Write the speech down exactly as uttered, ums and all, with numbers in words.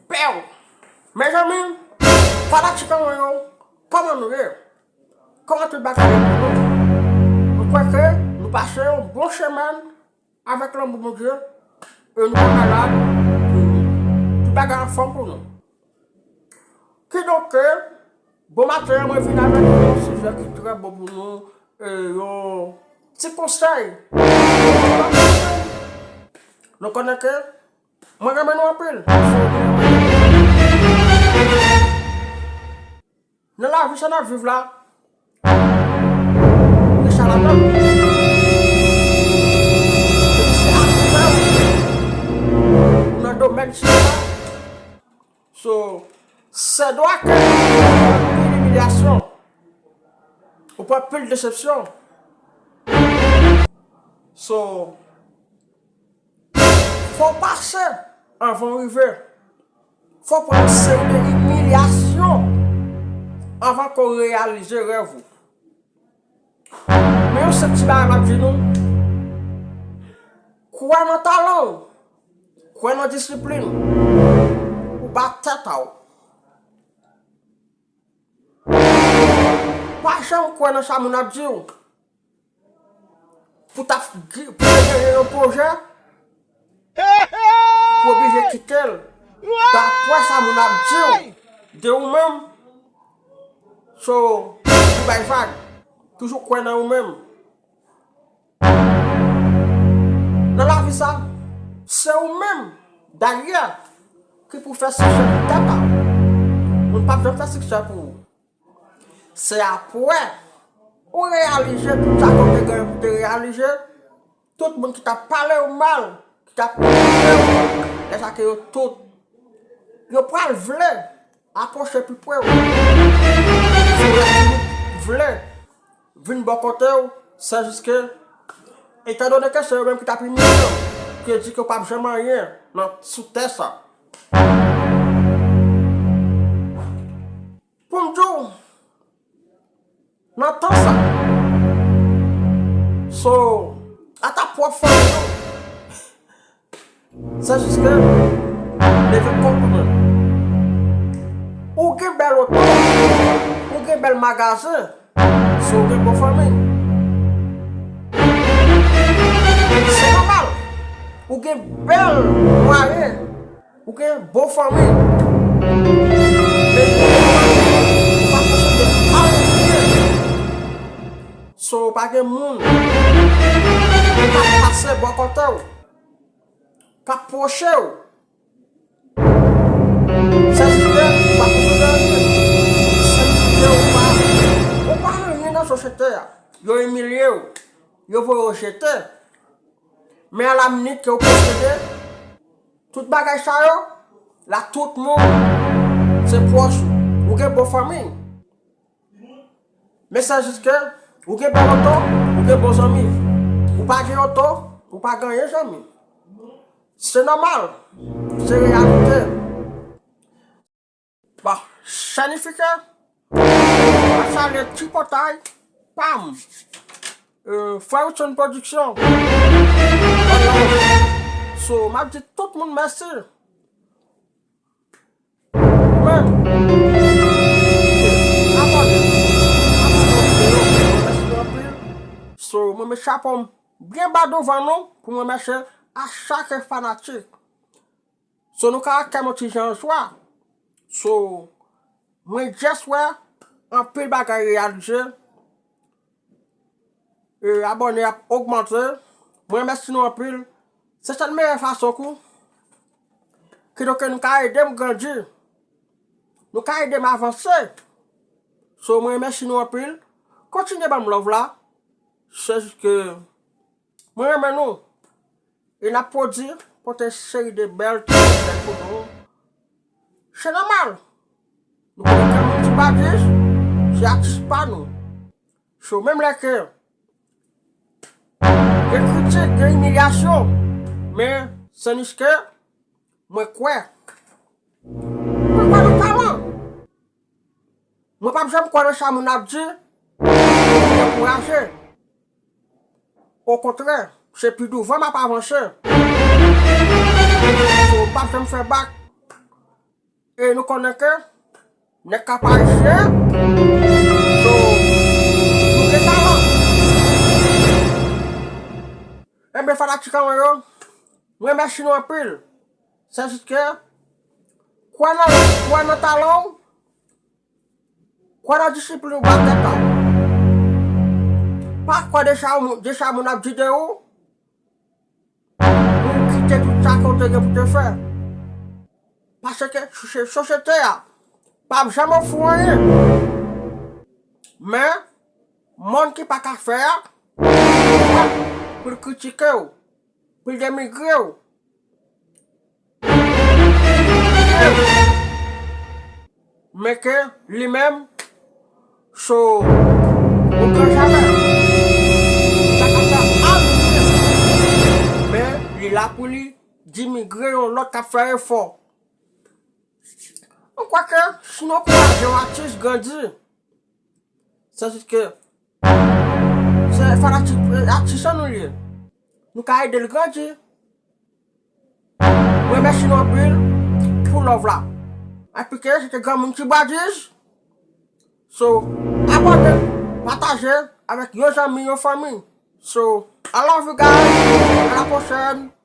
Pew! Mezanmi, fanatik an mwen yo, kòman nou ye? Kòman tout bagay ye pou nou? M kwè ke nou pase yon bon semèn avèk lanmou Bondye, e nou pa malad, tout bagay anfòm pou nou. Kidonk, bon maten an, mwen vin avèk yon sijè ki trè bon pou nou, e yon ti konsèy. Nou konnen ke mwen renmen nou anpil. Nan lavi sa n ap viv la, gen sa ladan. Nan domèn sila, so, se dwa ke pil imilyasyon, ou pran pil desepsyon. So, fò w pase anvan w rive. Fò w pran yon seri de imilyasyon anvan ke w reyalize rèv ou. Men yon sèl ti bagay m ap di nou, kwè nan talan w, kwè nan disiplin ou, ou ba tèt a w. Pa janm kwè nan sa moun ap di w. Pou ta, pou te genyen yon pwojè, pou oblije kite l dapre sa moun ap di w de ou menm. So, ou bay vag. Toujou kwè nan ou menm. Nan lavi sa, se ou menm, dayè, ki pou fè siksè pou tèt a ou. Moun p ap janm fè siksè pou ou. Se apre ou reyalize tout sa ke w te gen pou te reyalize, tout moun ki t ap pale w mal, ki t ap imilye w, lè sa ke yo tout, yo pral vle apwoche pi pre w. Si w vle vin bò kote w, se jis ke, etandone ke se yo menm ki t ap imilye w, ki di ke w p ap janm anyen nan, sou tè sa. Pou m di w, nan tan sa, so, ata pwòp fanmi w, se jis ke leve kont ou menm. Ou gen bèl oto, ou gen bèl magazen, si w gen bon fanmi. Se nòmal. Ou gen bèl mwayen, ou gen bon fanmi. Men ou pa posede anyen. So, pa gen moun k ap pase bò kote w, k ap pwoche w. Sètifika ou pa posede anyen. Sètifika ou pa, ou pa anyen nan sosyete a. Yo imilye w. Yo voye w jete. Men a la minit ke w posede tout bagay sa yo, la tout moun se pwòch ou. Ou gen bon fanmi. Men se jis ke ou gen bèl oto, ou gen bon zanmi. Ou pa gen oto, ou pa gen anyen zanmi. Se nòmal. Se reyalite. Bon, sètifika, mwen salye tripotay pa m. Euh, Frè Wilson Production. So, m ap di tout moun mèsi. Men, abòne. Abòne videyo, mèsi anpil. So, mwen met chapo m byen ba douvan nou pou mwen mèsi a chak fanatik. So, nou ka wè kè m yon ti jan an jwa. So, mwen just wè anpil bagay reyalize. E, abòne ap ogmante. Mwen remèsye nou anpil. Se sèl meyè fason kou. Kidonk nou ka ede m grandi. Nou ka ede m avanse. So, mwen remèsye nou anpil. Kontinye ban m love la. Se jis ke mwen renmen nou. E n ap pwodui, pote seri de bèl ti konsèy pou nou. Se nòmal. Nou konnen ke moun ki pa atis, se atis pa nou. So, menm lè ke gen kritik, gen imilyasyon, men se jis ke mwen kwè. Mwen kwè nan talan. Mwen p ap janm kwè nan sa moun ap di pou dekouraje. Okontrè, se pi douvan m ap avanse. So, m p ap janm fè bak. E nou konnen ke nèg k ap ayisyen, so, nou gen talan. Enben, fanatik an mwen yo, mwen remèsye nou anpil. Se jis ke, kwè nan, kwè nan talan w, kwè nan disiplin ou, ba tèt la. Pa kwè de sa moun, de sa moun ap di de ou, pou w kite tout sa ke w te gen pou te fè. Paske sosye-, sosyete a p ap janm ofri w anyen. Men, moun ki pa ka fè a, pou l kritike w, pou l denigre w. Men ke li menm, so, ou gran jamè, li pa ka fè anyen. Men li la pou li denigre yon lòt k ap fè efò. Mwen kwè ke si nou ankouraje yon atis grandi, se jis ke se fanatik, eh, atis an nou ye. Nou ka ede l grandi. Mwen remèsye nou anpil pou love la. Epi ke se te granmoun ki bwadiz. So, abòne, pataje avèk yon zanmi, yon fanmi. So, I love you guys. À la prochaine.